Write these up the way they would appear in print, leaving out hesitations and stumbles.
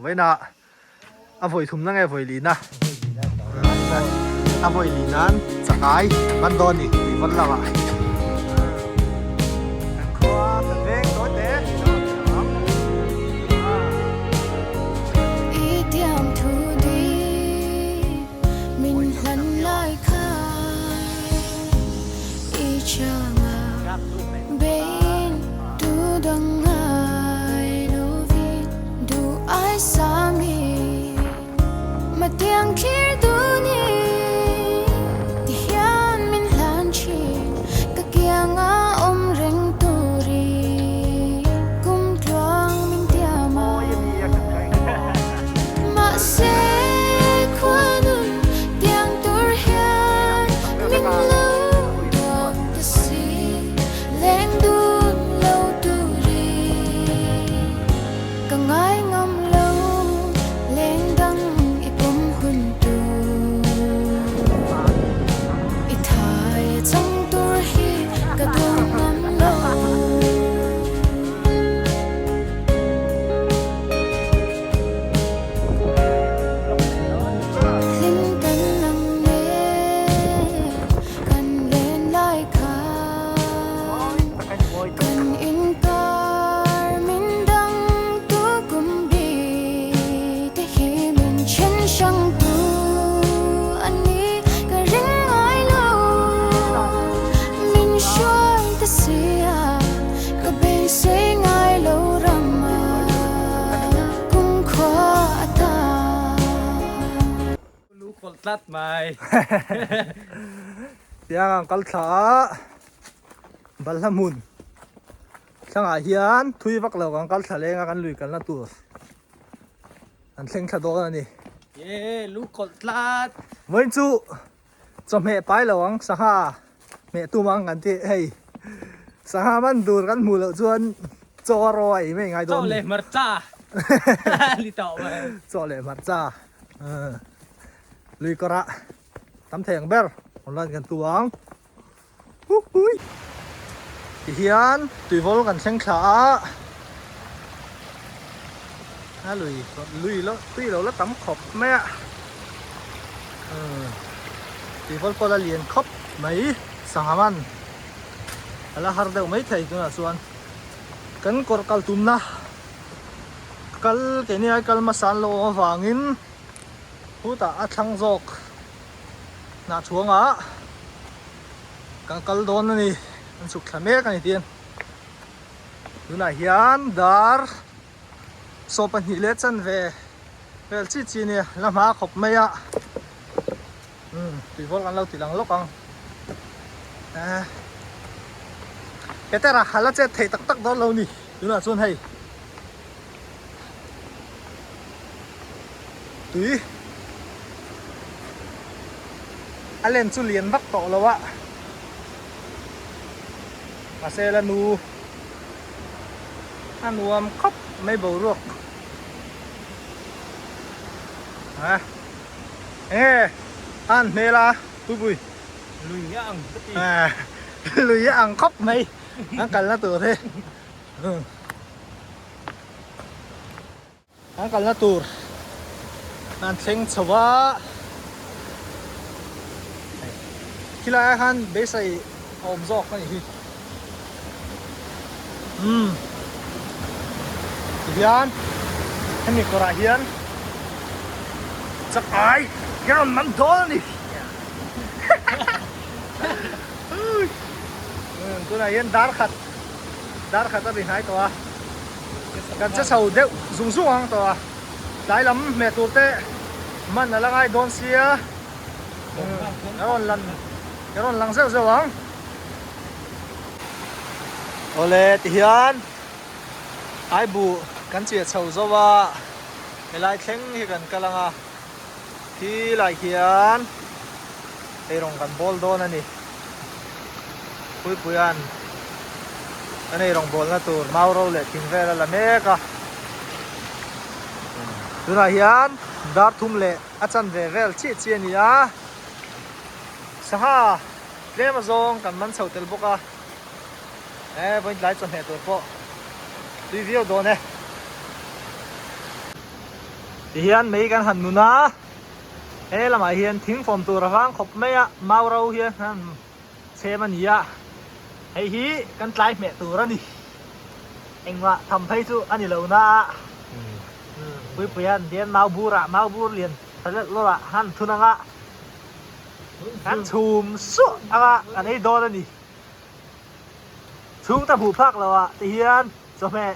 Vawiinah a vawi thumna nge vawi lina? A vawi li nan chakai kan man dawn ni tih vawn lo ah. Kan khua kan veng tawi te Tlat mai. Tiang ang kal thla a balhla hmun thlangah hian thui vak lo kan kal thla leng a kan lui kalna tur an thleng thla dawn a ni. Ye lu kawlh tlat. Vawiin chu chawhmeh pai lo ang sangha hmeh tum ang kan ti hei sangha man tur kan hmuh loh chuan chaw a ro a ei mai ngai dawn. Chaw leh hmarcha ni tawh mai. Chaw leh hmarcha. Lui kawrah tam thei ang ber online kan tu ang. Huhui. Tihian tuivawl kan thleng thla a. A lui lui lo tui lo la tam khawp mai a. Tuivawl pawh la lian khawp mai sangha man a la har deuh mai thei tunah chuan kan kawr kal tumna kal keini ai kal hmasa an lo awm avangin Hutah a thlang zawk hnah chhuangah kan kal dawn a ni an chhuk thla mek a ni tin tunah hian dar 22 leh chanve vel chi chi a ni la hma khawp mai a umm tuivawl kan lo ti lang lawk ang eh Petera a la chet theih tak tak dawn lo ni tunah chuan hei. Tui a len chu lian vak tawh lo a mahse la nu a nuam khawp mai boruak a enge a an hmel a pui pui lui a ang ka ti lui a ang khawp mai an kalna tur hi. An kalna tur an thleng chho a, khilai ah khan beisei a awm zawk a nih hi. Umm tihian hemi kawrah hian chakai hi rawn man dawn a ni. Tunah hian dar khat. Dar khat a ri hnai tawh a, kan che chho deuh zung zung ang tawh a, tlai lam hmeh tur te man a la ngai dawn sia, a rawn lan a rawn lang zeuh zeuh ang. Awle tihian Aibuh kan chiah chho zo a, helai thleng hi kan kal ang a, khi lai khian eirawng kan bawl dawn a ni. Puipuia'n kan ei rawngbawlna tur mau ro leh thing vel a la mek a. Tunah hian dar thum leh a chanve vel chiah chiah a ni a. Sangha tlem azawng kan man chho tel bawk a. E vawiin tlai chawhmeh tur pawh tui viau dawn e. Tihian mei kan han nun a, he lamah hian thing fawm tur a vang khawp mai a, mau ro hian han chhem a ni a, hei hi kan tlai hmeh tur a ni. Engmah tham phei chu a ni lo na a, Puipuia'n hian mau burah mau bur lian tha leh lawrah han thun ang a, kan chhum suah ang a, kan ei dawn a ni. Chhungte hmuh phak loh ah te hian chawhmeh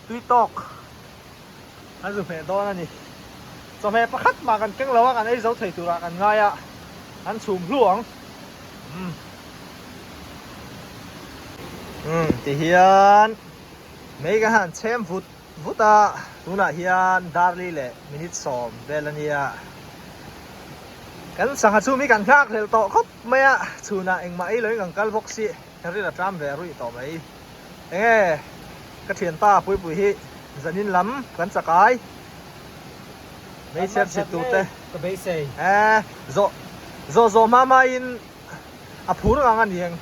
tui tawk an zu hmeh dawn a ni. Chawhmeh pakhat mah kan keng lo a, kan ei zo thei turah kan ngai a, an chhum hlu ang. Umm. Umm ti hian mei kan han chhem vut vut a, tunah hian darli leh minute 10 vel a nia. Kan sangha chhum hi kan nghak hlel tawh khawp mai a, chhunah engmah ei loin kan kal bawk si, ka ril a tram ve ruih tawh mai. Enge ka thianpa Puipui hi zanin lam kan chakai hmeichhiat chhit tur te ka beisei. E zawh zawh zawh hma hma in a phur ngang a niang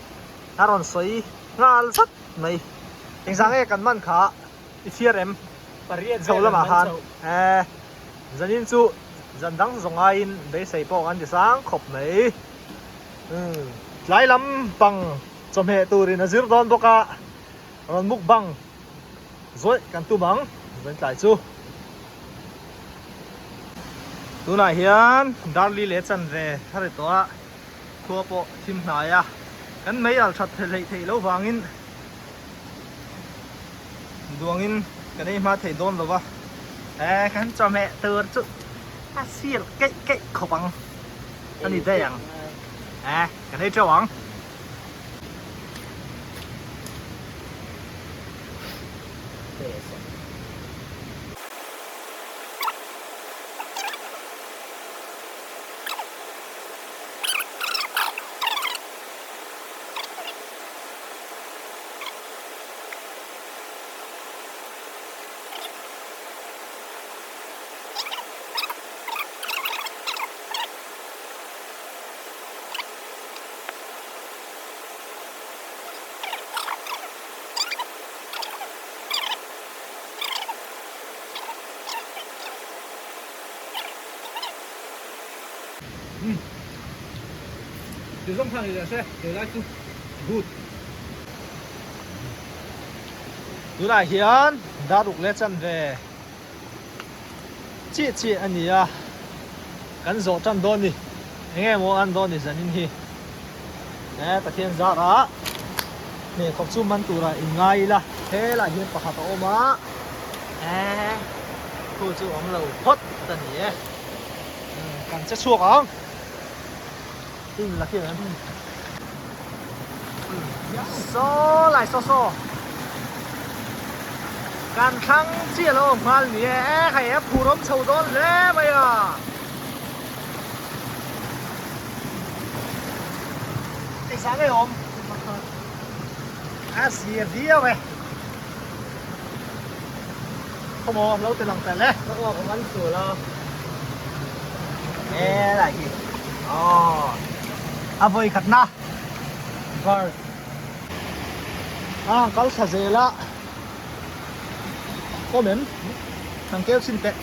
a rawn sawi nghal zat mai. Engzah nge kan man kha i chhiar em? Pariat Chho vel an lamah man khan chho. E zanin chu zan dang zawng aiin beisei pawh kan ti sang khawp mai. Umm tlai lam pang chawhmeh turin a zir dawn bawk a, rawn mukbang zawih kan tum ang vawiin tlai chu. Tunah hian Darli leh Chanve a ri tawh a, khua pawh thim hnai a, kan mei al that hleih theih loh vangin duangin kan ei hma thei dawn lo va, e kan chawhmeh tur chu a sir keih keih khawp ang a ni daih ang, e kan ei teuh ang. Ti zawng khan i leh se he lai chu good. Tunah hian dar uk leh chanve chiah chiah a ni a, kan zawh tan dawn ni. Enge maw an dawn ni zanin hi. E Pathian zarah hmeikhawk chu man turah in ngai ila. Helaiah hian pakhat a awm a, e khu chu awm lo phawt a ni e. Kan che chhuak ang. Tin la khian an Saw lai saw saw. Kan thlang chiah lo awm nghal ni e. E hei a phur awm chho dawn hle mai a. Engzah nge awm? A zir viau e. Khawmaw lo ti lang tel e. Ka awk a man sual a. E lai hi. Aw. A vawi khat na. Var. A kal thla zel a. Awm em? Thang keu chhin teh.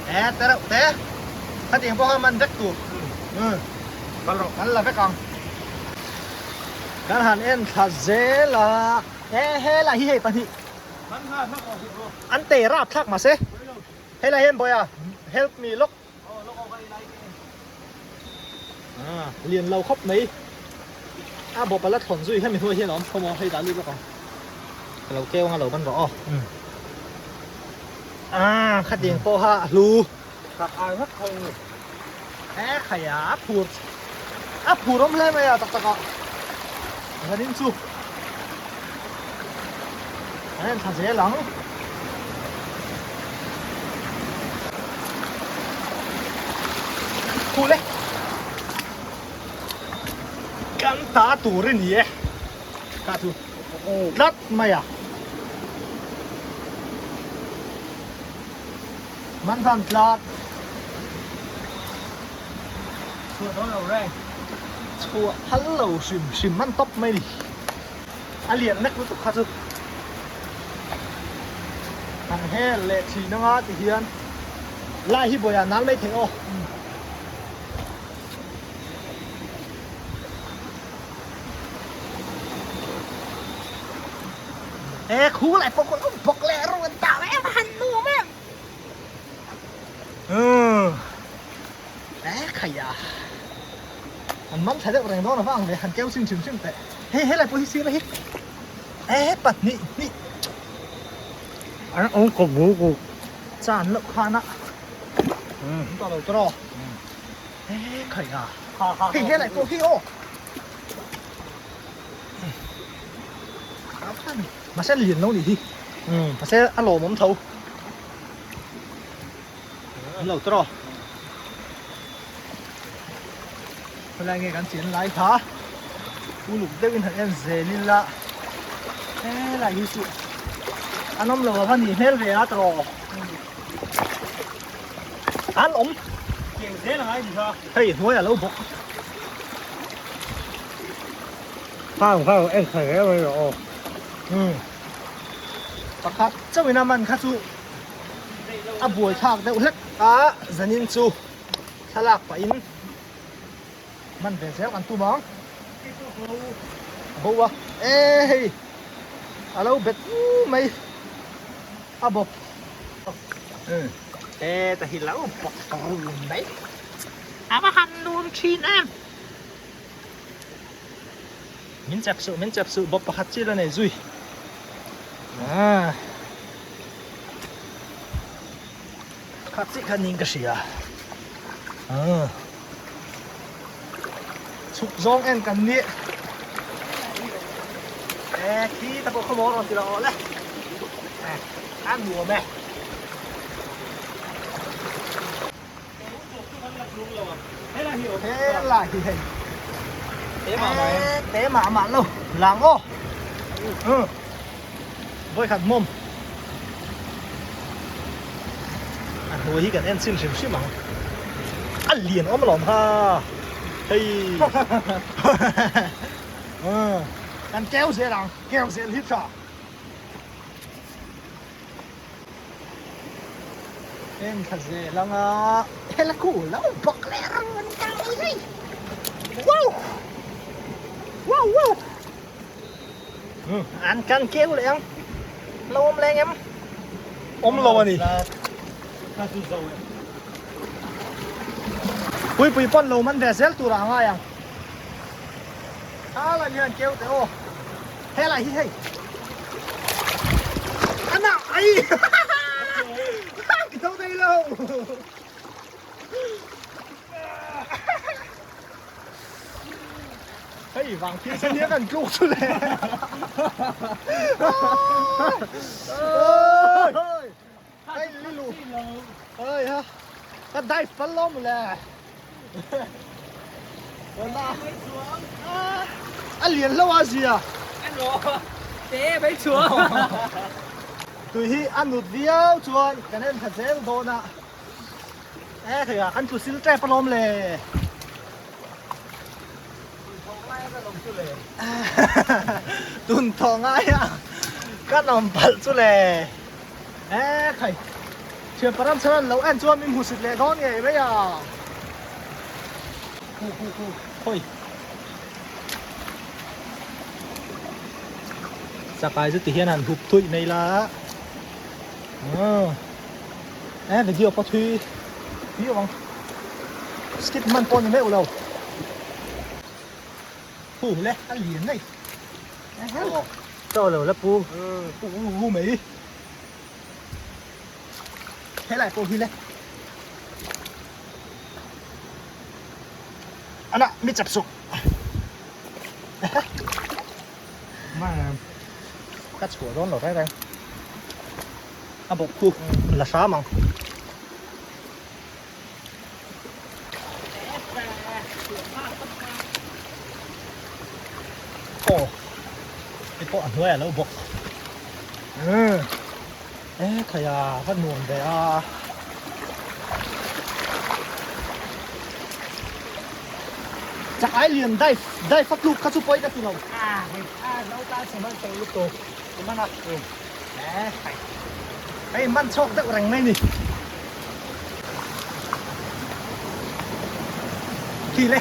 E te reuh te. Khatiang pawh kha man vek tur. Kal rawh kan la vek ang. Kan han en thla zel a. E helai hi hei pahnih. An te rap thlak mahse. Helai hian Bawiha help me lawk. Lian lo khawp mai. A bawp a la thlawn zui hemi hnuai hian a awm khawm a, hei dah lut lawk ang. Ka lo keu anga lo ban rawh aw. A khatiang pawh kha a hlu. Tak ai ngawt kho ni. E khaia a phur a phur awm hle mai a tak tak ah. Zanin chu an en thla zel ang. Khul e. Kan ta tur a ni e. Ka chu tlat mai a. Man hlan tlat. Chhuah dawn lo reng. Chhuah phal lo hrim hrim man tawp mai ni. A lian nek lutuk kha chu. Han hel leh thin anga ti hian lai hi buaiah nal mai thei aw. E khu lai pawh kawlh bawk leh rawn tah em han nuam em. E khaia an man tha deuh reng dawn avang ve han keu chhin hrim hrim teh. Hei helai pawh hi sir a hi. E pahnih hnih. An awm kawp bu ku. Chan loh khan a. An tawh lo tawh. E khaia. Hei helai pawh hi aw. Mahse lian lo nih hi. Mahse a lawmawm tho. An lo tawh. Khawlai nge kan chian lai kha uluk deuhin han en zel ila helai hi chu an awm lo a va nih hmel ve a tawh an awm Tiang zel ang ai ni kha. Hei hnuai a lo bawk. Khang khang en kha reu reu aw. Pakhat chauhin a man kha chu a buai thlak deuh hlek a zanin chu thlalak pahin man ve zel kan tum ang a bo a e hei a lo bet mai a bawp e ta hi lo bawk run mai a va han nuam thin em min chep suh min chep suh bawp pakhat chi la nei zui ah Kha chiah kha niin ka hria. Ah. Chhuk zawng en kan ni. E khi ta pawh khaw maw rawn ti lo le. E a nuam e. Helai hi hei. Te mah mah em. Te mah mah lo. Lang aw. Vawi khat hmawm. A hnuai hi kan en chhin hrim hrim ang. A lian awm alawm kha. Hei. Kan keu zel ang. Keu zel hi tha. En thla zel ang a. Hela khu lo bawk leh rang an ta mai hei. Wow! Wow wow! An kan keu leh ang. Lo awm leng em? Awm lo a ni. Puipui pawn lo man ve zel tur ah a ngai ang. A lam hian keu teh aw. Helai hi hei. Ana ai. Ka tho thei lo. Hei vang thil sen hian kan tluk chu le. Hei lilu. Hei ha. Ka dive pal lo mu le. A lian hlo a zia. Te mai chuang. Tui hi a nut viau chuan kan en tha zel dawn a. E thei a kan tlu sil tep alawm le. Tun thaw ngai a kan awm palh chu le. E khai thian param chhan an lo en chuan min hmusit leh dawn ngei mai a. Khu khu khu khawi. Chakai chu ti hian han hup thuih mai la. E video pawh thui viau ang skip man pawh ni meuh lo hu le a lian nei Chaw lo la pu pu hu mai helai pawh hi le ana mi chap suk ka chhuah dawn lo reng reng a bawk khu la hram ang. Aw hei pawh a hnuai a lo bawk e khai a va nuam ve a. Chak ai lian dive dive a tluk kha chu pawi ka ti lo. A hei a no tan chhe man tawh lutuk. Mana. E khai. Hei man chhuak deuh reng mai ni. Khi le.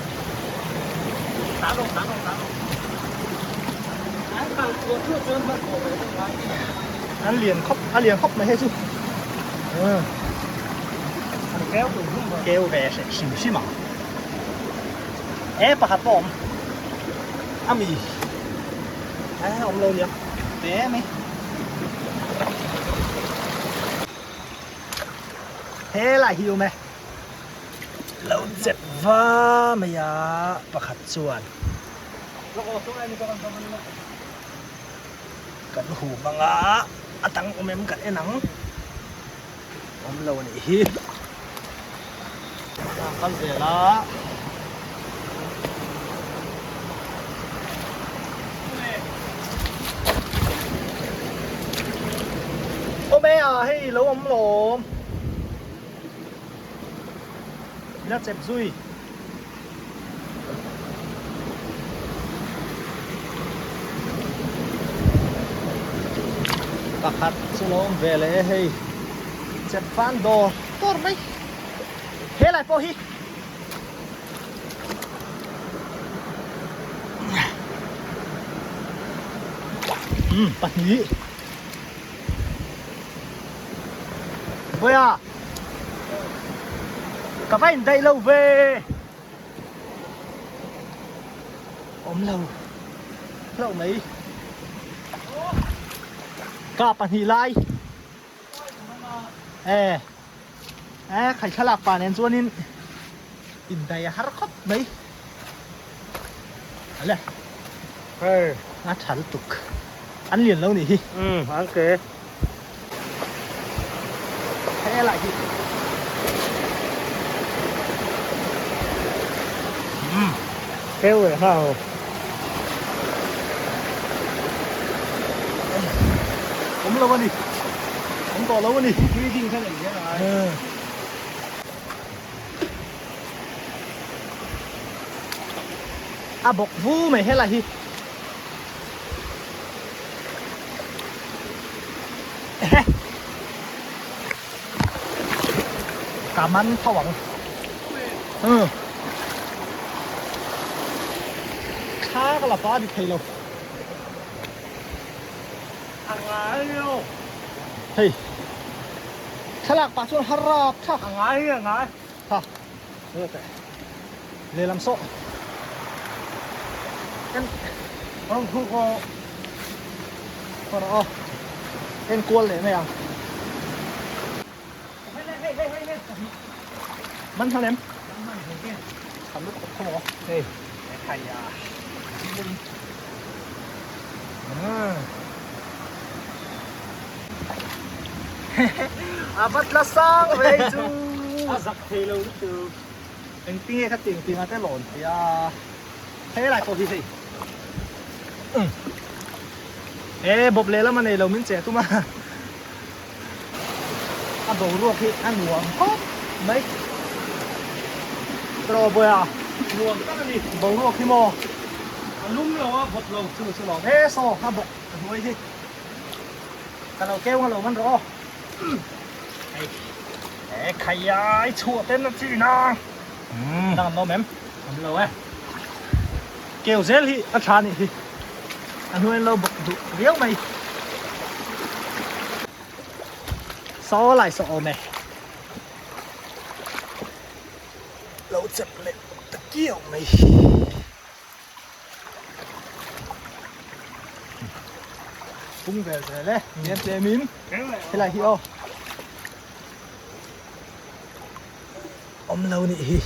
An lian khawp, a lian khawp mai hei chu. Keu ve hrim hrim ang. E pakhat pawh awm. A mi. E awm lo nia. Te mai. He lai hi awm e. Lo chep va mai a pakhat chuan. Kan hum anga a dang awm em kan en ang. Awm lo a nih hi. A kal zel a. Awm e a hei lo awm lawm. Ila chep zui. Pakhat chu lo awm ve leh e hei chep van dawr dawr mai helai pawh hi umm pahnih Vawiah ka va indaih lo ve. Awm lo hlauh mai. Ka pahnih lai. E e khai thlalak pa nen chuanin indaih a har khawp mai. Ale. Hei. A tha lutuk. An lian lo nih hi. Umm an ke. Helai hi. Umm. Keu leh nghal. Awm lo a ni. Awm tawh lo a ni. Tui ding kha nei hian a ngai. A bawk vu mai helai hi. Ka man tho ang. Ừ. Thla ka la pa dik thei lo. A ngai lo. Hei. Thlalak pah chuan har rap tha. A ngai a ngai. Ha. Lehlam sawh. En Rawng thu khaw. Khaw rawh aw. En kual leh mai ang. Man hman em? Tham lut khawp khaw maw? Hei. Khai a. A va tla sang ve chu. A zak thei lo lutuk. Engtinge kha ting tinga te lawn thei a. Helai pawh hi hei. E bawp lehlam a nei lo min che tum a. A boruak hi a nuam khawp mai. Tawh bawiha nuam tak a ni. Boruak hi maw? A lum lo a vawt lo. Chu chu lo he saw a bawk a hnuai hi. Ka lo keu nga lo man rawh aw. Hei e khai a i chhuah ten a chin a. Dang an awm em? Awm lo e. Keu zel hi a tha nih hi. A hnuai an lo bawk duh viau mai. Saw lai saw awm e. Lo chep leh ta kiau mai. Pung vel zel e, tlem tlem in helai hi aw. Awm lo nih hi.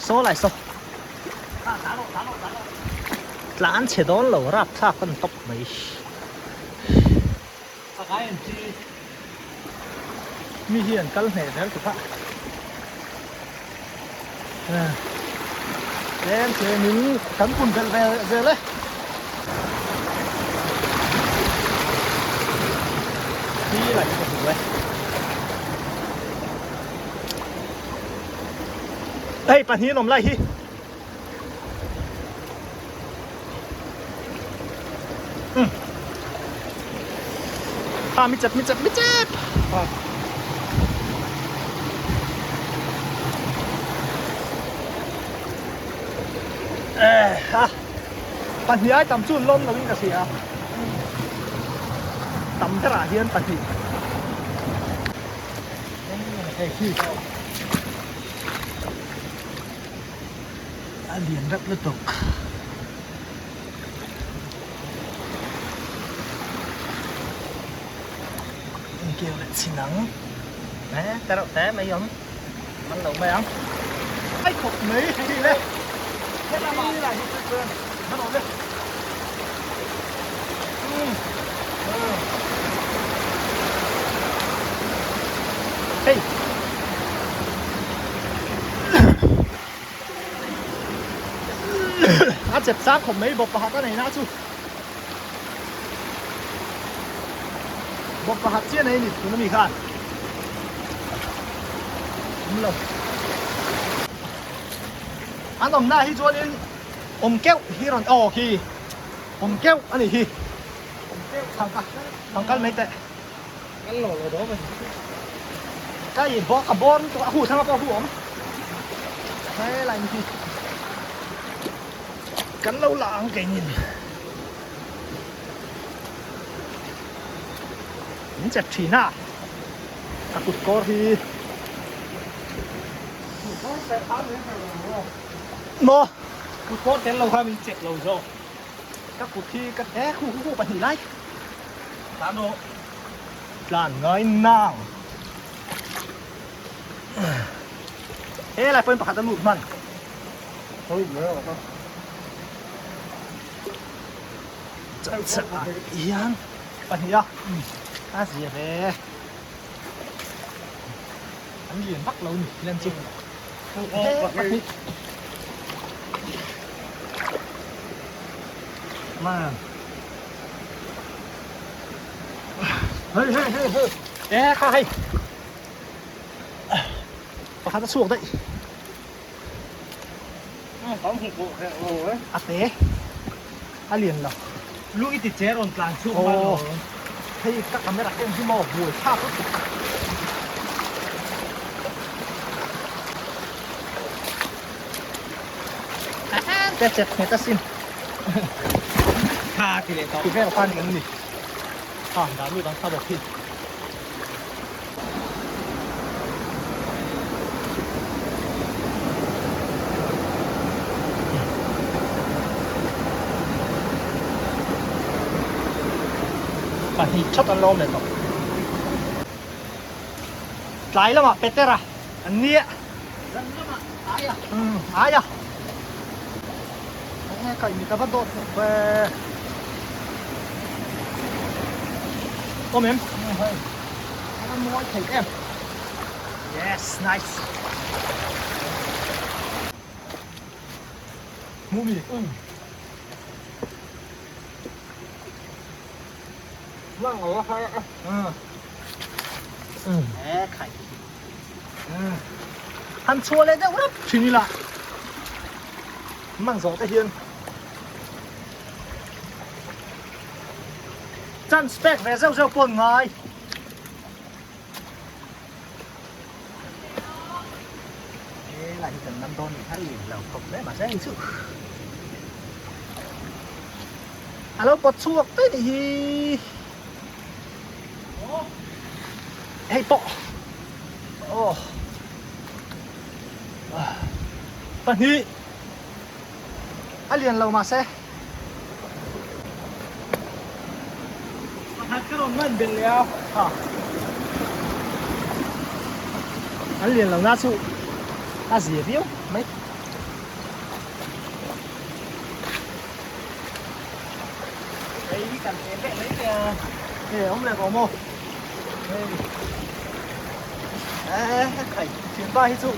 Saw lai saw. Tlan chhe dawn lo rap thlak an tawp mai. Mi hi an kal hneh zel tuk a. Tlem tlem in kan pun belh ve zel e. Hi lai ka hmu e. Hei pahnih an awm lai hi. Kha mi chep mi chep mi chep. Eh ha. Pahnih ai tam chu an lawm lo in ka hria. Tam berah hian pahnih. Hei khi. A lian reuh lutuk. Engkeu leh chhin ang. Eh, te reuh te mai awm. Man lo mai ang. Ai khawp mai hei le. Helamah lai hi chu chuan man awm le. Hei. A chep chak khawp mai bawp pakhat a nei na chu. Bawp pakhat chiah nei a ni tun ami khan. Awm lo. An awmna hi chuanin awm keuh hi rawn aw khi awm keuh a ni hi. Awm keuh thang ka thang kal mai teh. Kal lo lo dawn a ni. Ka i bawk a bawr lutuk a hu thlang a pawh hu awm. Helai ni hi. Kan lo la ang keinin. Min chep thin a. Ka kut kawr hi. Maw? Kut kawr tel lo kha min chep lo zawk. Ka kut hi ka e hu hu hu pahnih lai. Tlan rawh. Tlan ngai nang. Helai pawhin pakhat a lut hman. Chak hian pahnih a a zia ve an lian vak lo ni hian chu pahnih man hei hei hei hei e kha hei pakhat a chhuak daih. A te a lian lo. Lu i ti che rawn tlan chhuak hman lo. Hei ka camera ken hi maw buai thlak lutuk. Te chep nghet asin. Tha ti leh tawh. Ti vel khan kan ni. Ha dah lut ang kha bawk hi. Pahnih that an lawm leh tawh. Tlai lamah Petera an nia. Zan lamah aia. Umm aia. Enge kaih mi ka va dawt hnawk ve. Awm em? Hei. A mawi thei em. Yes, nice. Hmu mi? Umm. Mang lo a a. Umm. E khai. Han chhuah leh deuh rap thin ila. Man zawh te hian chance pek ve zeuh zeuh pawh an ngai. Helai hi kan lam dawn nih kha lin lo khawp hle mahse hei chu a lo pawt chhuak daih nih hi. Hei pawh aw pahnih a lian lo mahse pakhat ka rawn man belh leh a ha an lian lo na chu a zia viau mai. Hei kan pe leh mai teh a. Hei awm leh tawh maw? Hei. Eh khai thianpa hi chu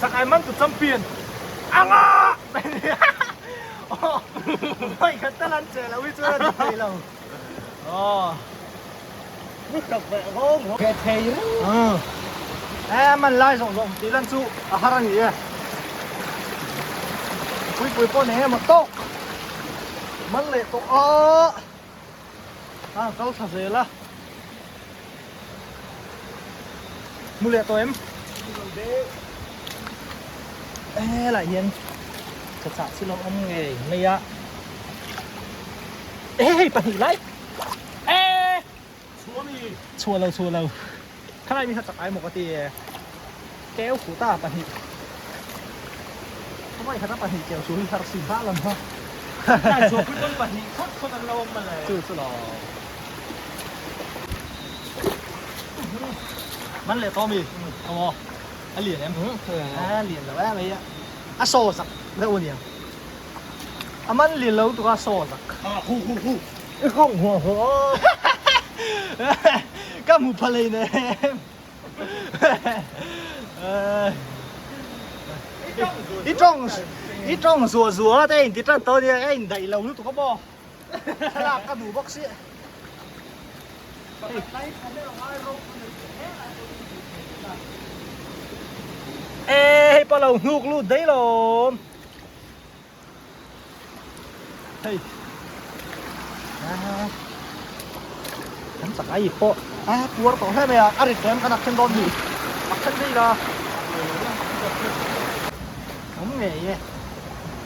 chakai man tu champion anga. Oh, hei khat tal an che lo hi chuan a ti thei lo. Oh. E man lai zawng zawng tih lan chu a har a ni e pui pui pawh nei emaw tawk man leh tawh a a kal thla zel a. Hmu leh tawh em? Helai hian chachah chu lo awm ngei mai a. Ê hei pahnih lai. Ê! Chhuah mi? Chhuah lo chhuah lo. Khalai mi kha chak ai maw ka ti e. Keu khuh ta pahnih. Khawngaih khat a pahnih keu chu hi har si hlah lam ha. Tlai chhuah pui pawn pahnih khawt khawt an lo awm mawle. Chu chu lo. Man leh tawh mi? Aw a lian em? A lian lo em mai a. A saw zak deuh a niang. A man lian lo tuk a saw zak. Ha hu hu hu. I khawng huah huah. Ka hmu pha lei nem. I tawng i tawng zuah zuah te in ti tan tawh nia a in daih lo lutuk a maw thlalak ka duh bawk si e hei pa lo hnuk lut daih lawm. Hei kan chak ai pawh a puar tawh hle mai a a rit rem kan ak then dawn ni ak then phei la awm ngei e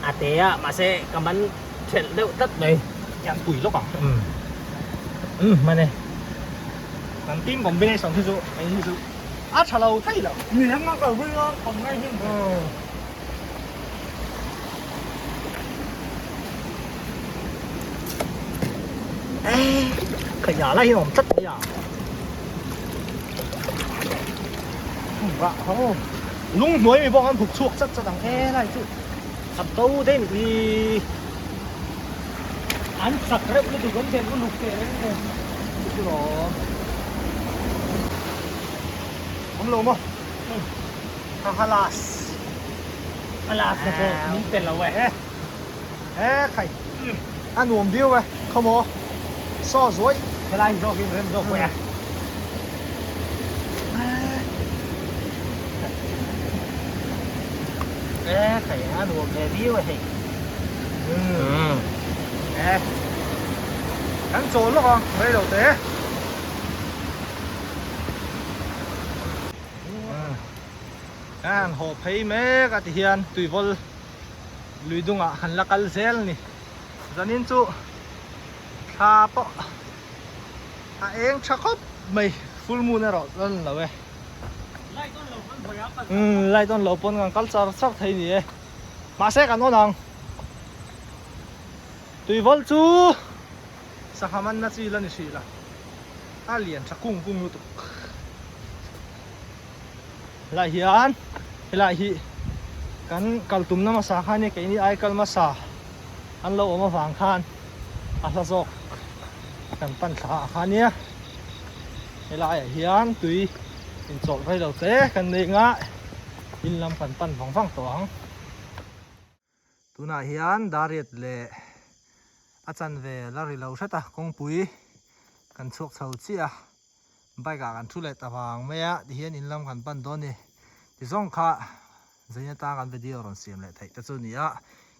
a te a mahse ka man thelh deuh tlat mai hian pui lawk ang um um man e kan team combination hi chu hei hi chu a tha lo thei lo mi hang a kal ring a combination Khaiah lai hian awm tlat mai a. Lung hnuai mi bawk an huk chhuak chat chat ang he lai chu a bo daih ni hi. An chak reuh lutuk an den uluk teh reng nen. Chu lawm. Awm lo maw? Ka halas. Halas na pawh min pe lo e. E khai. A nuam viau e. Khawmaw. Saw zuai. Helai zawk in rem zawk pawh e. E khai a nuam ve viau e hei. E. Kan chawl lawk ang rei lo te. Kan haw phei mek a tihian tuivawl lui dungah han la kal zel a ni. Zanin chu thla pawh a eng tha khawp mai full moon erawh chuan lo e. Umm light on lo pawn kan kal char char thei ni e. Mahse kan on ang. Tuivawl chu sangha manna chi la ni hrih la. A lian tha kung kung lutuk. Helai hian helai hi kan kal tumna hmasa kha ania keini ai kal hmasa an lo awm avang khan a hla zawk kan pan thla ah kha ania helai ah hian tui inchawlh rei lo te kan nei nga in lam kan pan vang vang tawh ang. Tunah hian Dariat leh a chanve la ri lo hret a, kawngpui kan chhuak chho chiah a, bike ah kan thu leh ta vang mai a, tihian in lam kan pan dawn a ni. Tizawng kha zain atang kan video rawn siam leh theih te chu a ni a,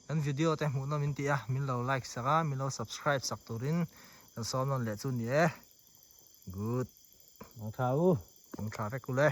kan video te hmuhnawm in ti a, min lo like sak a, min lo subscribe sak turin kan sawm nawn leh chu a ni e. Good. Mangtha u. Mangtha vek u le.